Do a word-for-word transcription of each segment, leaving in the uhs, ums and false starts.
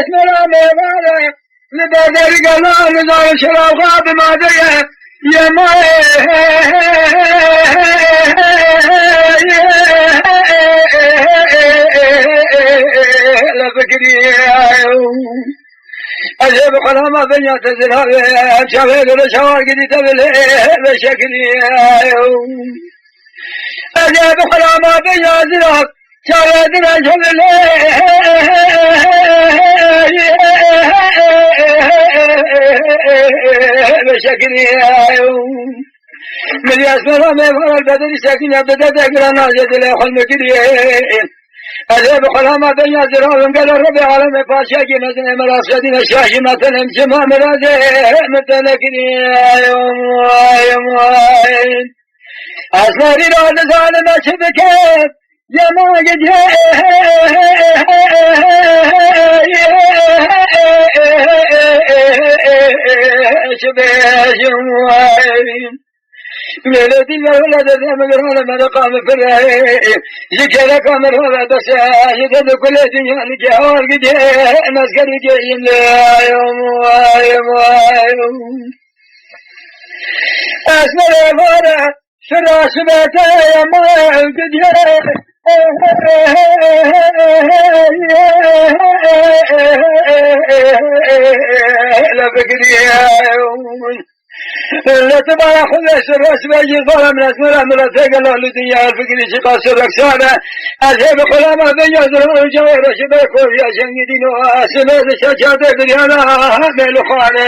Mera mêvare, li berderi gela, li zarê şerabxa bi made ye, ye ma ye, le fikirî ye. Ez ê bi xelama benya te ziravê, çavê dore şawar gidî te bilê, ve şekirî ye. Ez ê bi xelama benya zirav, çavê dore şawar ve şekirî ye. Milî esmera me varal bedeli sekine bide de girana jê dilê xwe mi kiriye. Ez ê bi xelama benya ziravim gelo Rebê alemê paşiyekî mezin ê me ra sedîne şahî metin em çima mirazê min te nekiriye. Ay, ay, ay. Esmerî ra dizanim ez çi bikim. Yema gidê çi bêjim. Lêlê dîl ve wele derdê min girane me reqa min pire. Ji kereka min rave bese, ji derdê kulê dinya nike hawar gidê, ez gerî geyim lê. Ay, ay, ay. Esmerê vare, şira şibete yema gidê. Le fikirî. Le tu bala xwe ve şira şibe yî vare min esmera min re têgela li dinya fikirî şiqa şireksane. Ez hê bi xulama dinya zira uca ve şibe koviya şengî dîno. Esmê di şeçate biryana me li xane.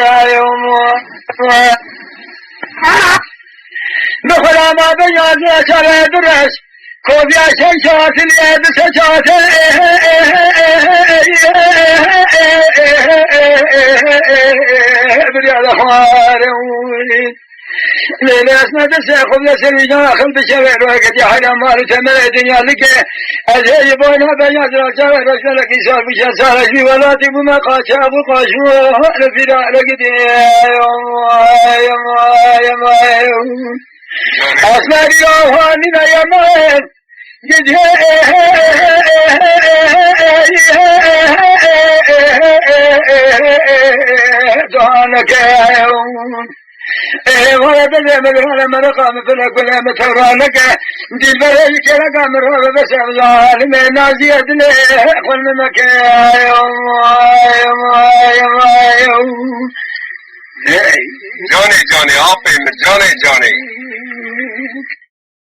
Bi xulama benya zira çare du reş. Koviya şen şatin ye bi se çate. Birya da xware. Lêlê esme de se xwe de ser wîna axil bi şevê roheketî heyran mar û temerê dinya like. Ez hê ji bona benya zira çare reşmelekî sar bû şen sar ez wî welatî bûme qaça bû qaç bû. Li fîra li gidê. Esmerî awa nîna yemen. Gidê daneke. Ê, vara bide, me vira, me reqa, me file, gule, me tevraneke. Dilbere, kereka, me rave, be sevzalime, naziye, dile, xulme, meke. Ay, ay, ay, ay, ay. Canê, canê, apê min, canê, canê.